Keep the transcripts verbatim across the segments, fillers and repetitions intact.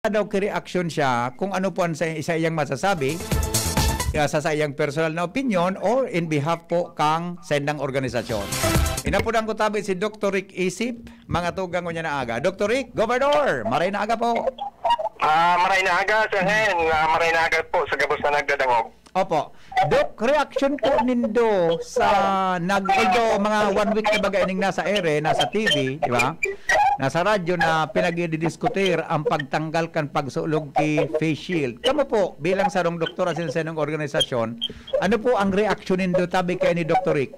daw ki-reaction siya kung ano po ang sa, sa iyang masasabi, ya, sa, sa iyang personal na opinion or in behalf po kang sendang organisasyon. Inapunan ko tabi si Doktor Rick Isip, mga tugang ngunyan na aga. Doktor Rick, Gobernador, maray na aga po. Ah, maray na aga, Sir Hen. Ah, maray na aga po sa gabos na nagdadangog. Opo. Doc, reaction po nindo sa nag-, although mga one week na baga ining nasa ere, nasa T V, di ba? Nasa radyo na pinagdidiskutir ang pagtanggal kan pagsulog ki face shield. Kamo po, bilang sarong doktor asin sa inyong organisasyon, ano po ang reaksyon nindo tabi kay ni Doktor Rick?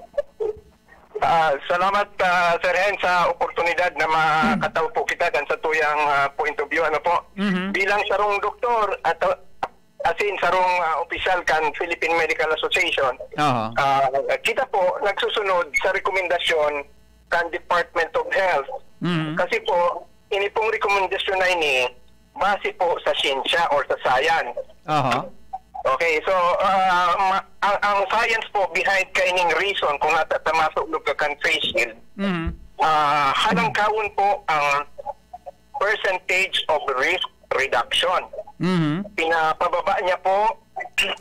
Ah, salamat, ah, Sir Hen, sa oportunidad na makataw po kita kan sa tuyang, ah, point of view, ano po. Mhm. Bilang sarong doktor at, ah, as in, sarong, ah, opisyal kan Philippine Medical Association, Aha. ah, kita po nagsusunod sa rekomendasyon kan Department of Health. Mhm. Kasi po, ini pong rekomendasyon na ini, base po sa siyensya or sa science. Aha. Okay, so, ah, ma-, ang, ang science po behind kaining reason kung nata-, ta masulog ka kan face shield, Mhm. ah, halangkawon po ang percentage of risk reduction. Mhm. Pinapababa niya po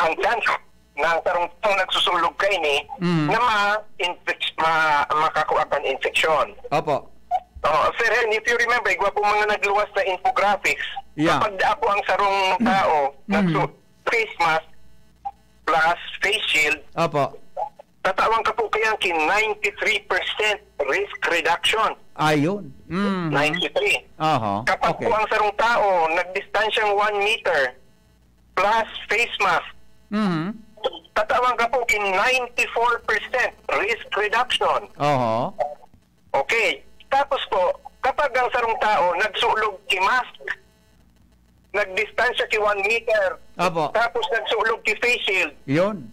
ang chance na ang sarong taong nagsusulog kaini Mhm. na ma-infect-, ma-, makakuha kan infeksyon. Opo. Oh, Sir Hen, if you remember, igwa po mga nagluwas na infographics, Yeah. kapag daa po ang sarong tao, Mhm. nagsu-, face mask plus face shield, Opo. tatawan ka po kaya ki ninety-three percent risk reduction. Ayun. Mhm. Ninety-three. Aha. Kapag Okay. po ang sarong tao, nagdistansyang one meter plus face mask, Mhm. tatawan ka po ki ninety-four percent risk reduction. Aha. Okay. Tapos po, kapag ang sarong tao nagsulog ki mask, nagdistansya ki one meter, Opo. tapos nagsulog ki face shield, Yun.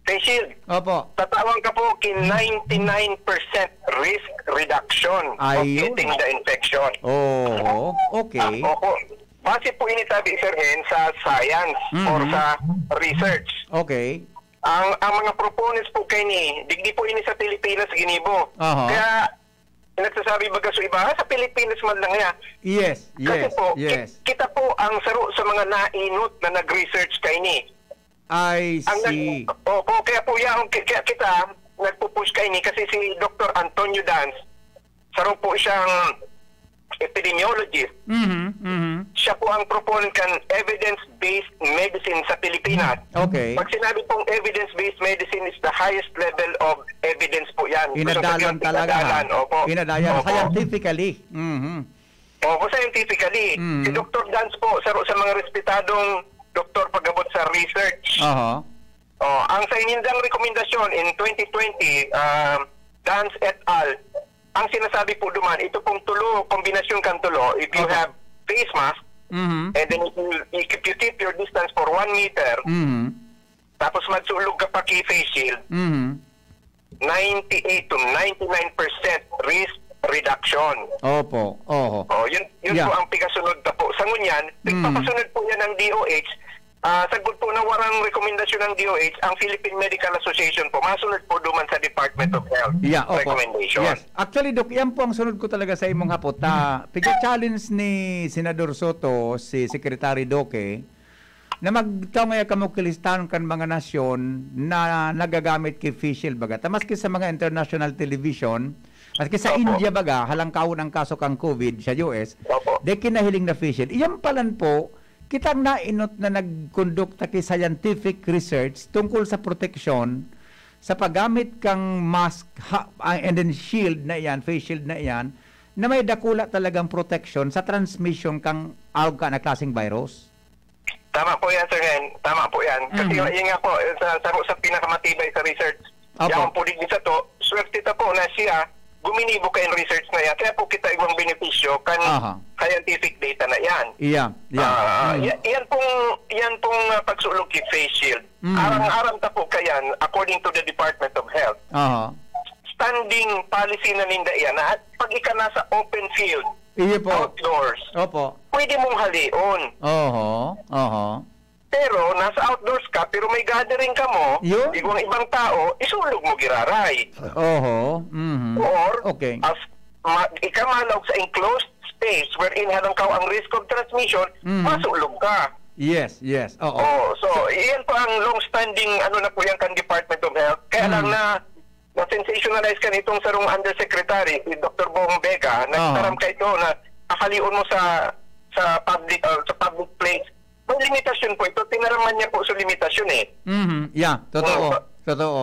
face shield, Opo. tatawan ka po ki ninety-nine percent risk reduction of Ayun. getting the infection. Oo. Okay. Ah, opo. Base po ini tabi, Sir Hen, sa science Mhm. or sa research. Okay. Ang, ang mga proponents po kaini, digdi po ini sa Pilipinas ginibo. Aha. Kaya, nagsasabi baga sa iba, "Ah, sa Pilipinas man lang yan." Yes, Kasi yes, po, ki-, yes. kita po ang saro sa mga nainot na nag-research kaini. I Ang nag-, see. opo, kaya po yan, ki-, kaya kita nagpo-push kaini kasi si Doktor Antonio Dans, saro po siyang epidemiologist. Mhm, mhm. Siya po ang proponent kan evidence-based medicine sa Pilipinas. Okay. Pag sinabi pong evidence-based medicine is the highest level of evidence po yan. Gusto Inadalan sabihin, talaga, ha? inadalan, opo. Inadalan Opo. scientifically. Mhm. Opo, scientifically. Mhm. Si Doktor Dans po, sa, sa mga respetadong doktor pag-abot sa research. Aha. Oh, ang sa inindang rekomendasyon in twenty twenty, ah, Dans et al, ang sinasabi po duman, ito pong tulo, kombinasyon kan tulo, if you Opo. have face mask, Mhm. and then if you, if you keep your distance for one meter, Mhm. tapos magsulog ka pa ki face shield, Mhm. ninety-eight to ninety-nine percent risk reduction. Opo. Oho. Oh, yun, yun Yeah. po ang pikasunod na po. Sa ngunyan, Mm. pagpapasunod po yan ng D O H, ah, sagkod po na warang rekomendasyon ng D O H, ang Philippine Medical Association po, masunod po duman sa Department of Health Yeah, opo. recommendation. Yes. Actually, Doc, yan po ang sunod ko talaga sa imong hapot. Ah, piga-challenge ni Senador Soto, si Secretary Duque, na magtao ngaya kamo ki listahan kan mga nasyon na nagagamit ki face shield baga. Ta maski sa mga international television, maski sa Opo. India baga, halangkawon ang kaso kang COVID sa U S, Opo. de kinahiling na face shield. Iyan palan po, kitang nainot na nagkondukta ki scientific research tungkol sa proteksyon sa paggamit kang mask ha, ah, and then shield na iyan, face shield na iyan, na may dakula talagang proteksyon sa transmission kang arog ka na klaseng virus. Tama po yan, Sir Hen. Tama po yan. Kasi Mhm. yun nga po, eh, sa, sa, sa pinakamatibay sa research, Opo. yaon po digdi sa to, swerte ta po na siya, guminibo ka in research na yan. Kaya po kita igwang benepisyo kan Aha. scientific data na yan. Iya, iya. Ah, Mm. ya-, yan pong, yan pong, ah, pagsulog ki face shield. Mm. Arang-aram ta po kayan, according to the Department of Health. Aha. Standing policy na ninda iyan na pag ika nasa open field, Iyo po. outdoors, Opo. pwede mong halion. Oho, oho. Pero nasa outdoors ka, pero may gathering ka mo, Yun. igwang ibang tao, isulog mo giraray. Oho, mhm. Or, Okay. as, ma-, ika malaog sa enclosed space wherein halangkaw ang risk of transmission, Mm. masulog ka. Yes, yes. Oo. Oh, so, iyan po ang long-standing, ano na po yan, kan Department of Health. Kaya lang Mm. na, na-sensationalize kan itong sarong undersecretary, si Doktor Bong Vega, Aha. nagtaram ka ito na kakalion mo sa, sa public, uh, sa public place. May limitasyon po ito. Tinaraman niya po sa limitasyon eh. Mhm. Yeah, totoo. Mm. Totoo.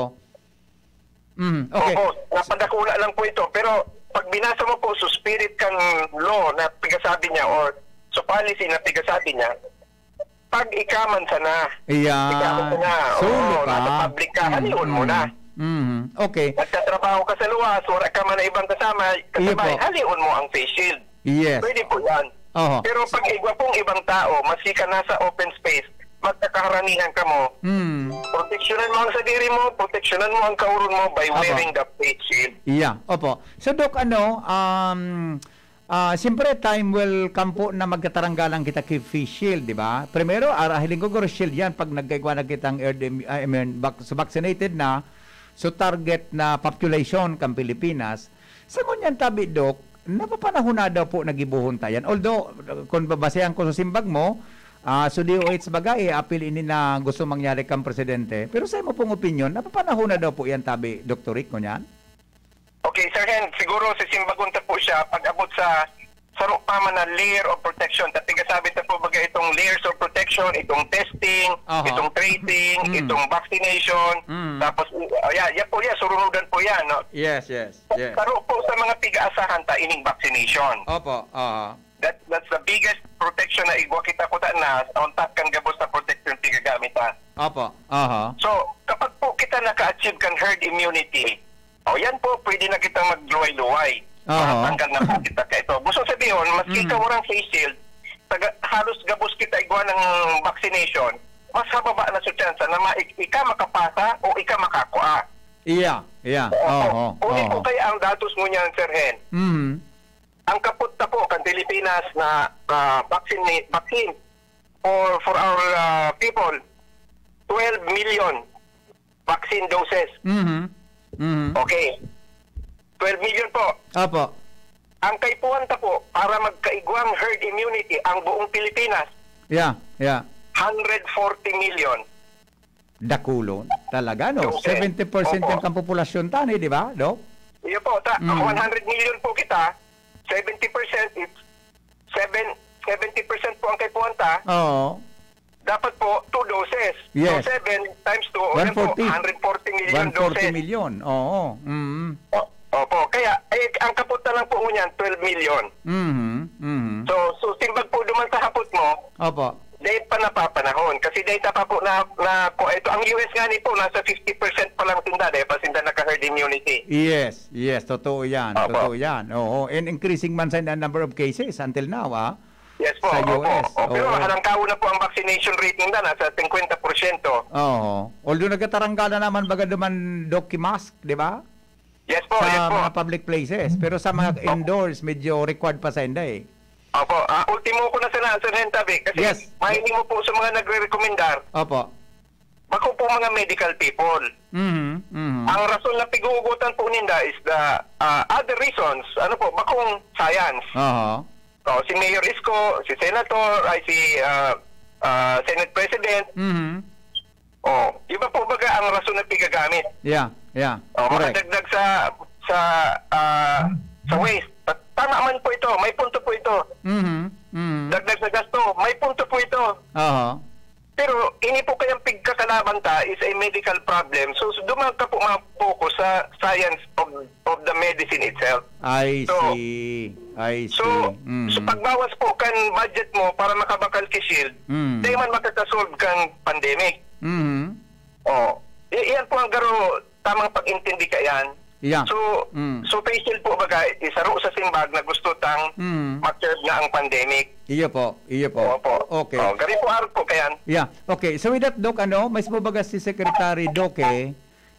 Mhm. Okay. Oo, napadakula lang po ito. Pero pag binasa mo po sa spirit kan law na pigasabi niya or sa policy na pigasabi niya, pag ikaman sana, Ayan. ikaman sana, Solo oo, ka. nasa public ka, Mm, halihon mo mm, na. mm. Okay. Nagtatrabaho ka sa luwas, wala ka man na ibang kasama, Iyo kasabay, po. halihon mo ang face shield. Yes. Pwede po yan. Oho. Pero pag igwa pong ibang tao, maski ka nasa open space, magkakaharanihan ka mo, Hmm. proteksyonan mo ang sadiri mo, proteksyonan mo ang kauron mo by Opo. wearing the face shield. Yeah, opo. So, Doc, ano, um, ah, siyempre, time will come po na magkataranggalan kita ki face shield, di ba? Primero, ara-, hiling ko, guro, shield yan pag nagkaigwa na kitang herd im-, I mean, vac-, so vaccinated na, so target na population kan Pilipinas. Sa ngunyan tabi, Doc, napapanahon na daw po na gibohon ta yan. Although, kung babasehan ko sa simbag mo, ah, so D O H baga, eh, apil ini na gusto mangyari kang presidente. Pero sa imo pong opinyon, napapanahon na daw po yan tabi, Doktor Rick, ngunyan? Okay, Sir Hen, siguro sisimbagon ta po siya pag abot sa saro pa man na layer of protection. Tapi kasabi ta po baga itong layers of protection, itong testing, Aha. itong tracing, Mm. itong vaccination. Mm. Tapos, uh, yeah, yan po yan, surunudan po yan, no? Yes, yes, yes. Saro po sa mga pig-aasahan ta ining vaccination. Opo, aha. That, that's the biggest protection na igwa kita kuta na on top kan gabos na protection pigagamit ta. Opo, aha. So, kapag po kita naka-achieve kan herd immunity, o yan po, pwede na kitang magluway-luway. Aha. Matatanggal na po kita kaito. Gusto sabihin, maski Mm. ka warang face shield, taga, halos gabos kita igwa ng vaccination, mas hababa na sa tsansa na ma-, ik-, ika makapasa o ika makakua. Iya, iya. Oo. Oho, Uli po oho. kaya ang datos ngunyan, Sir Hen. Mhm. Ang kapot na po kan Pilipinas na, ah, vaccine, vaccine for, for our, ah, people, twelve million vaccine doses. Mhm. Mhm. Okay. Twelve million po. Opo. Ang kaipuhan ta po, para magkaigwang herd immunity ang buong Pilipinas, Yeah, yeah. hundred forty million. Dakulon. Talaga, no? Doses. Seventy percent Opo. yang kampopulasyon ta ni, di ba, Doc? Iyo po, ta, Mm. one hundred million po kita, seventy percent, it's seven, seventy percent po ang kaipuhan ta. Oo. Dapat po, two doses. Yes. So, seven times two, o yan po, One forty. hundred forty million One forty doses. million. Oo. Mm. O-, opo. Kaya, eh, ang kapot na lang po ngunyan, twelve million. Mhm. Mhm. So, so, simbag po duman sa hapot mo, Opo. dahil pa napapanahon. Kasi dahil pa po na, na po, ito, ang U S nga ni po, nasa fifty percent pa lang sinda, dahil pa sinda naka-herd immunity. Yes, yes, totoo yan. Opo. Totoo yan. Oo. And increasing man sa number of cases until now, ah. Yes po, Sa opo. U S, O, pero oo. halangkaw na po ang vaccination rate ninda, nasa singkwenta porsyento. Oo. Although nagkatarangga na naman baga duman, Doc, ki mask, di ba? Yes po, Sa yes po. mga public places. Pero sa mga Opo. indoors, medyo required pa sa inda eh. Opo. Ah, ultimo ko na sana, Sir Hentabe, kasi Yes. mahiling mo po sa mga nagre-rekomendar. Opo. Bako po mga medical people. Mhm, mhm. Ang rason na pighuhugutan po ninda is the, ah, other reasons. Ano po, bakong science. Aha. O, si Mayor Isko, si Senator, ay si, ah, ah, Senate President. Mhm. O, iba po baga ang rason na pigagamit. Yeah, yeah. O, Correct. makadagdag sa, sa, ah, sa waste. Ta-, tama man po ito, may punto po ito. Mhm, mhm. Dagdag sa gasto, may punto po ito. Aha. Pero ini po kayang pigkakalaban ta is a medical problem. So, so duman ka po ma-focus sa science of, of the medicine itself. I So, see. I so, see. Mm. so pagbawas po kan budget mo para makabakal ki shield, Mm. di man makakasolve kan pandemic. Mm. Oh, i-, iyan po ang garo tamang pag-intindi ka yan. Yeah. So, Mm. so face shield po baga, isaro sa simbag na gusto tang Mm. ma-curb na ang pandemic. Iyo po, iyo po. Opo. Okay. Oh, gari po, arog po kayan. Yeah. Okay. So with that, Doc, ano, mismo baga si Secretary Doc, eh,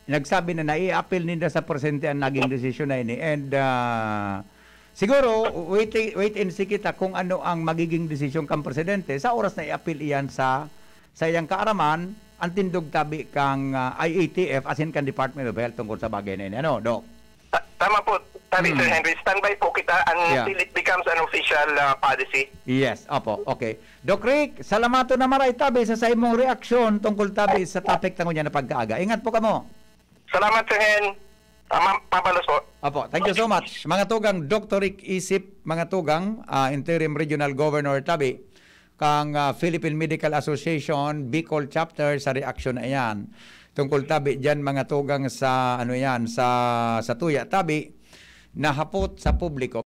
nagsabi na nai-appeal ninda sa presidente ang naging desisyon na ini. And, ah, siguro, wait, wait and see kita kung ano ang magiging desisyon kang presidente sa oras na i-appeal iyan sa, sa iyang kaaraman, ang tindog tabi kang, ah, I A T F, asin kan Department of Health tungkol sa bagay na ini. Ano, Doc? Ta-, tama po. Sabi, Sir Henry, standby po kita until it becomes an official, ah, policy. Yes, opo. Okay. Doc Rick, salamaton na maray tabi sa saimong reaksyon tungkol tabi sa topic ta ngunyan na pagkaaga. Ingat po kamo. Salamat, Sir Hen. Ah, ma- mabalos po. Opo, thank you so much. Mga tugang, Doctor Rick Isip, mga tugang, ah, Interim Regional Governor tabi, kang, ah, Philippine Medical Association, Bicol Chapter, sa reaksyon na iyan. Tungkol tabi diyan, mga tugang, sa, ano yan, sa, sa tuya tabi, nahapot sa publiko.